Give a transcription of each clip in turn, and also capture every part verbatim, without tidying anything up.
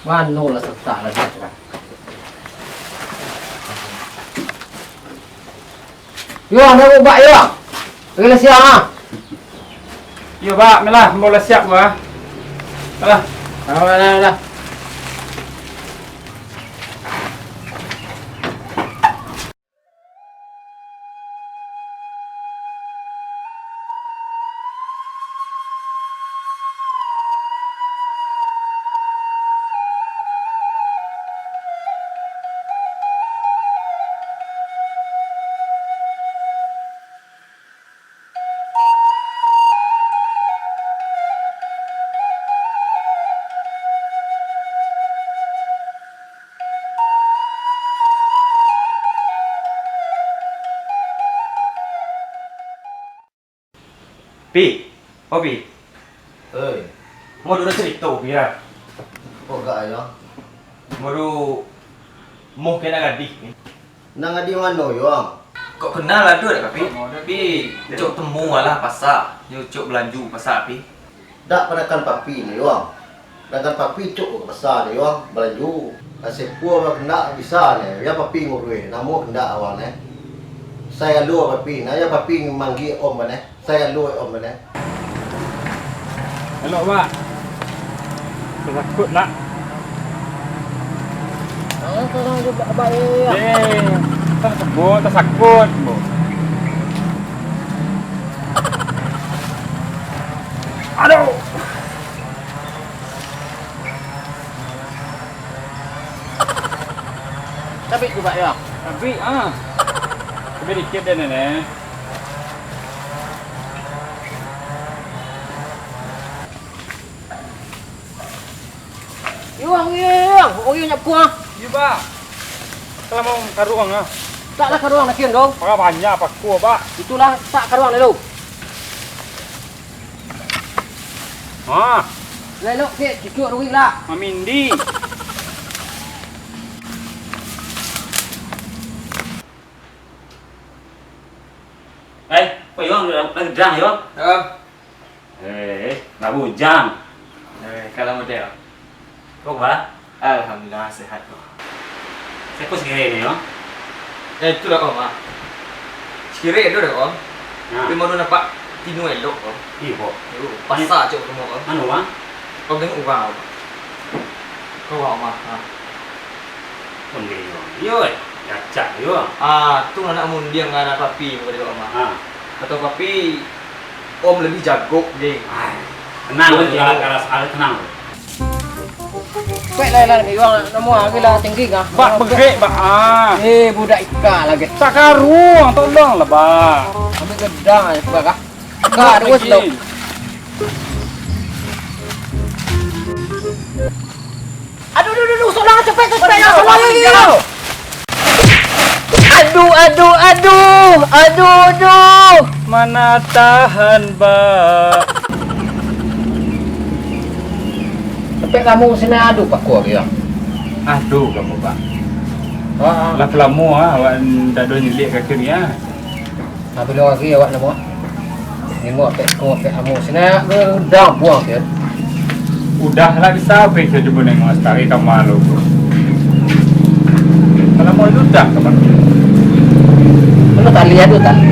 Mano lah setak lah dia tu. Yo, dah ubak yo. Lagi lah siang ah. Yo, Bak, malah, ambo lah siap, Bak. Alah. Alah, alah, alah. Pi, oh Pi. Oi. Ambo ado carito, Pi, yo. Apo gak, yo? Ambo ado muh ka nan gadih, Pi. Nan gadih mano, yo? Kok kenal ado dak, Pi? Pi, cok temu alah pasa, yo cok balanjo pasa, Pi. Dak panakan papi ni, yo. Dangan papi cok ka pasa ni, yo, balanjo. Lah sepua bakendak bisa ni, yo papi nguruih, namo kendak awak ni. Sagalo papi, nah, yo papi manggia om ni, sagalo om ni. Elok, Bak. Tasakut, nak. Ah, tolong juga, Bak, yo, yo. Eh, tasakut, tasakut. Aduh. Cabik tu, Pak, yo. Cabik, ah. Cabik dikit deh, Nenek. Yo, ang, yo, ang. Oh, yo, nyak kuah. Iyo, Pak. Kalau mau karuang, ah. Tak lah karuang lagi, dong. Pakai banyak, Pak, kuah, Pak. Itulah, tak karuang dulu. Ah. Lah, elok, cik, cucuk ruik lah. Mamindi. Eh, kok Iwang lah, lah gedang, Iwang? Heeh. Eh, lah bujang. Eh, kalau model. Kok ba? Alhamdulillah, sehat ko. Sia ko sakiro ni, Om? Eh, itu lah, Om, ah. Sakiro ado dah, Om. Nah. Tapi baru nampak tino elok, Om. Iyo, Om. Yo, pasa cok rumah, Om. Anu, Om? Kau tengok urang, Om. Kau, Om, ah. Om, iyo. Iyo, eh. Cacak, iyo. Ah, tu anak mundiang anak papi, Om, ah. Ah. Atau papi, Om lebih jago, je. Ai, tenang, Om, kalau, kalau, kalau tenang. Pek lah, lah, Iwang, namo lagi lah tinggi kah? Bak, begek, Bak, ah. Eh, budak ika lagi. Sakaruang, tolong lah, Bak. Ambil gedang aja, Bak, ah. Kak, dua sedok. Aduh, aduh, aduh, aduh, solang, cepet, cepet, cepet, solang, cepet. Aduh, aduh, aduh, aduh, aduh. Mana tahan, Bak. Sampai kamu sini adu paku lagi, ya? Adu kamu, Bak. Ah, ah. Lah lamo, ah, awak ndak ado nyilik kaki ni, ah. Nah, bilo lagi awak namo? Nengok pek, tengok pek kamu. Sini, udah buang, ya. Udah lah, bisa apa itu cuba nengok sekali kamu malu. Kalau mau udah kapan? Kalau tali ado tali.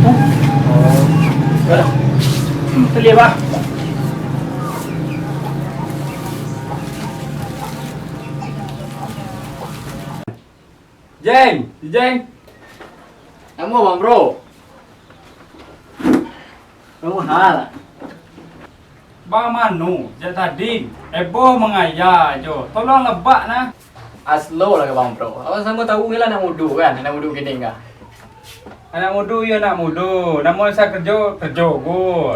Oh. Udah. Hmm, tali apa? Jeng, Jeng. Namo, Bang Bro? Namo hal? Bang Manu, jak tadi, eboh mangaya jo. Tolong lebak nah. Aslo lah ka Bang Bro. Awak samo tahu lah anak mudo kan, anak mudo kini kan. Anak mudo iyo anak mudo. Namo sa kerjo, kerjo go.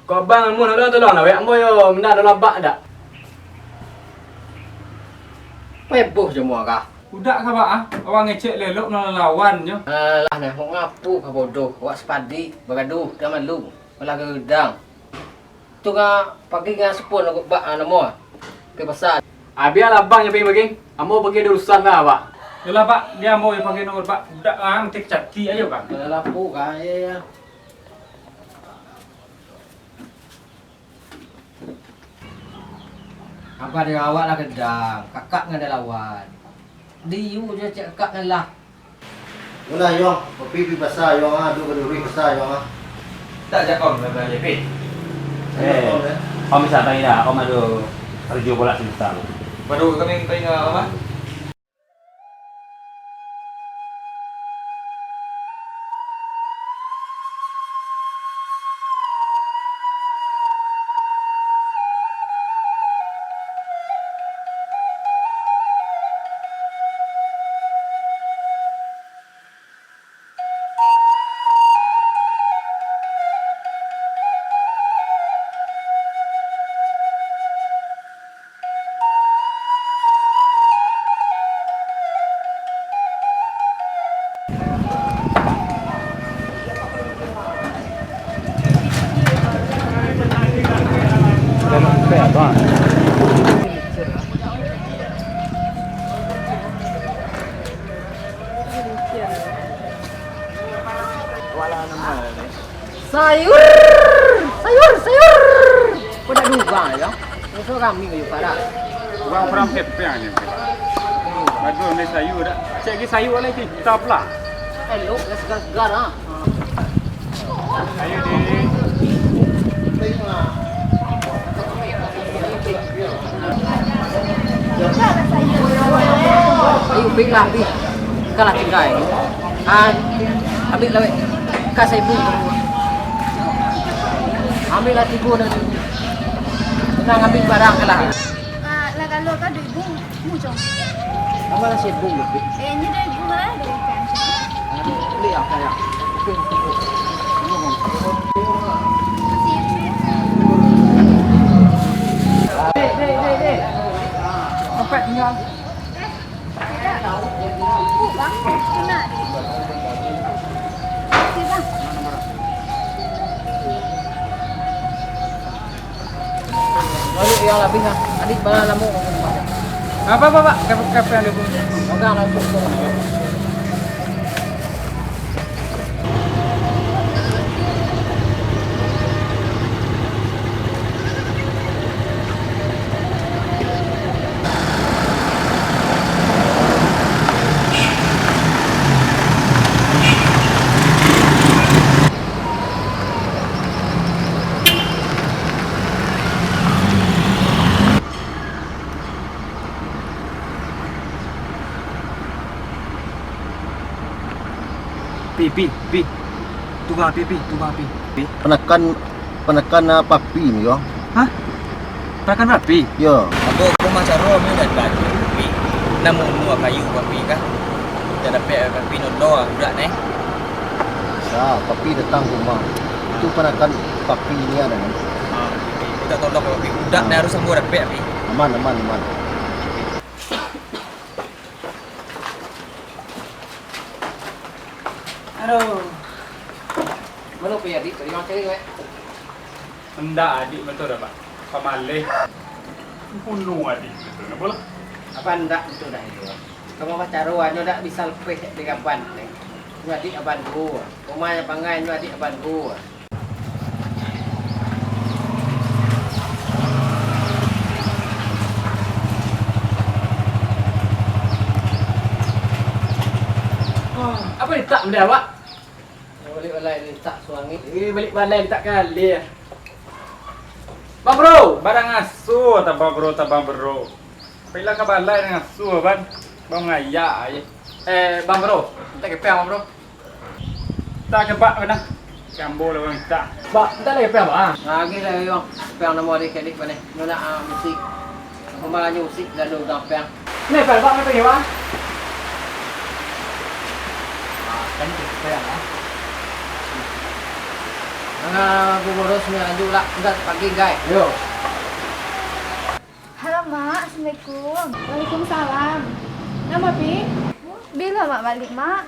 Kok abang amuah tolong, tolong lah, wek ambo yo, mintak tolong abak dak? Peboh jo muah kah? Udak ka, Bak, ah? Awak ngecek lelok nan lawan nyo. Alah, nah, kok ngapo ka bodoh? Awak sapadik, bagaduh, dah malu. Malah gadang. Tu ka pagi ka sepon kok bak, ah, namo, ah. Pai pasar. Abiah lah abang nyo pagi-pagi. Ambo pagi ado urusan lah, Bak. Yolah, Bak, di ambo yo pagi namo, Bak. Udak, ah, nanti kecaki ayo, Bak. Alah, lapo ka, yo, yo. Abah di awak lah gadang, kakak ngan ado lawan. Di yu jo cek kakak ngan lah. Yolah, Yong, Papi pi pasar, Yong, ah, ado baduruih pasar, Yong, ah. Tak jak Om lah balanja, Pi. Eh, Om, eh. Om bisa pai dah, Om ado karajo bola sabanta. Baru kami pai ka Om, ah. Sayur, sayur, sayur. Kok dak diubah yo? Musuh kami kayu parak. Urang-urang pepeng ni. Bagus ni sayur dak. Cek lagi sayur lagi. Kita pula. Elok, dah segar-segar, ah. Ayo, Dik. Ayo, bik lah, bik. Kalah tinggai. Ah, ambil lah, wek. Ka saibu. Ambil lah tigo dah. Tenang, ambil barang kalah. Ah, lah kalau ka duit bu, mujong. Tambah lah saibu lebih. Eh, ini duit bu lah, duit kan. Beli apa ya? Dek, dek, dek, dek. Sampai tinggal. Balik yang labih lah. Adik bala lamo. Apa, apa, Pak? Kafe, kafe yang dia punya. Oke, langsung. Pi, pi, pi. Tunggu, pi, pi, tunggu, pi. Pi. Panakan, panakan, ah, papi ni, yo. Hah? Panakan papi? Yo. Ambo ka rumah caro, ambo dah tadi, pi. Namo mua kayu papi kah? Dah dapek papi nono budak ni. Sa, papi datang rumah. Itu panakan papi ni ada ni. Ah, pi. Minta tolong papi. Budak ni harus ambo dapek, pi. Aman, aman, aman. Aduh. Mano pai adik tadi, urang cari, wek? Indak adik batua dah, Pak. Pamaleh. Bunuh adik batua, napa lah? Apa indak batua dah itu? Kamu apa caro, anu dak bisa lepeh di gaban ni? Itu adik aban ku. Rumah yang pangai, itu adik aban ku. Apa ditak benda awak? Balik balai ditak suangi. Eh, balik balai ditak kali. Bang Bro, barang aso tabang bro, tabang bro. Pailah ka balai nan aso, Ban. Bang ngayak ai. Eh, Bang Bro, mintak kepeng, Bang Bro. Mintak ke Bak, bana? Kambo lah urang mintak. Bak, mintak lah kepeng, Bak, ah. Lagi lah, yo. Kepeng namo adik-adik, bana? Nyo nak, ah, musik. Pamalanjo musik, lalu urang kepeng. Ni, Bak, Bak, kepeng, Bak. Ah, kan kepeng, ah. Nah, Bang Bro, sini lanjut lah. Enggak, pagi, guys. Yo. Halo, Mak. Assalamualaikum. Waalaikumsalam. Namo, Pi? Bilo Mak baliak, Mak?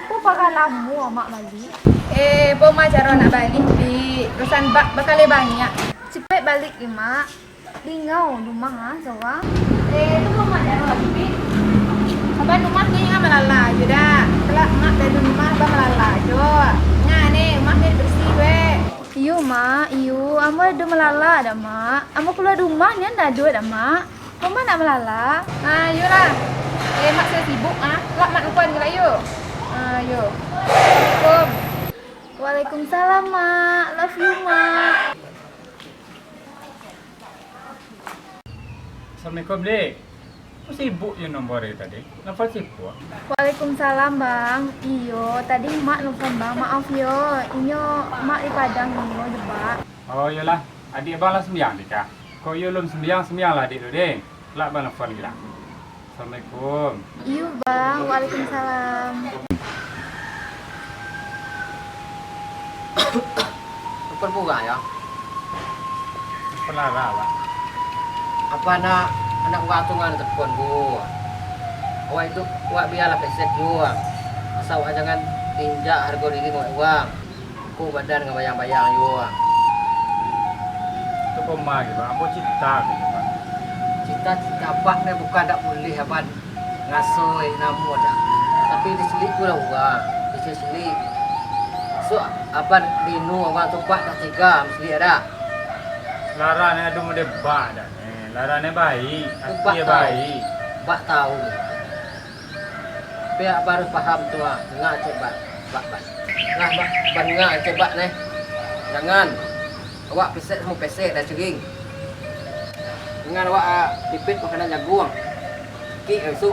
Ko paga lamo Mak baliak. Eh, baa caro nak baliak, Pi? Urusan bak bakalai banyak. Capek baliak, Pi, Mak. Tingga rumah, ah, surang. Eh, tu baa caro lagi, Pi? Abang rumah ni, ah, malala jo dah. Kalau Mak dari rumah, Abang malala jo. Nah, ni, rumah ni bersih, weh. Iyo, Mak, iyo. Ambo ado malala dak, Mak? Ambo kalua rumah nian dak ado dak, Mak? Kok Mak nak malala? Ah, iyolah. Eh, Mak sudah sibuk, ah. Lah, Mak lupa ni lah, yo. Ah, yo. Assalamualaikum. Waalaikumsalam, Mak. Love you, Mak. Assalamualaikum, Dik. Kok sibuk jo nombor dari tadi? Nelfon sibuk? Waalaikumsalam, Bang. Iyo, tadi Mak nelfon Bang. Maaf yo, inyo Mak di Padang, inyo jebak. Oh, iyolah. Adik Abang lah sumbayang, Dik, kah? Kok iyo alun sumbayang, sumbayanglah, Dik, tu, Dik. Lah, Abang nelfon lagi lah. Assalamualaikum. Iyo, Bang. Waalaikumsalam. Ampun, Bang, yo. Pelara, Bang. Apo anak, anak urang tu nan telepon, Bu? Awak itu, awak bialah pesek, Bu. Asal awak jangan injak harga diri awak urang. Ko badan ka bayang-bayang, yo. Tu koma gitu, ambo cita gitu, Bang. Cita-cita abah ni bukan dak buliah abah ngasoi namo dak. Tapi disilik tu lah urang, disilik-silik. So, abah dino urang tu bah dak tega, mesti ado. Lara ni ado model bah dak ni. Lara ni baik, ati baik. Bah tahu. Tapi abah harus paham tu, ah. Danga cek, Bak. Bak, Bak. Nah, Bak, Bak danga cek, Bak, neh. Jangan. Awak pesek samo pesek dah cering. Jangan awak, ah, pipit makanan jaguang. Kik, eh, su.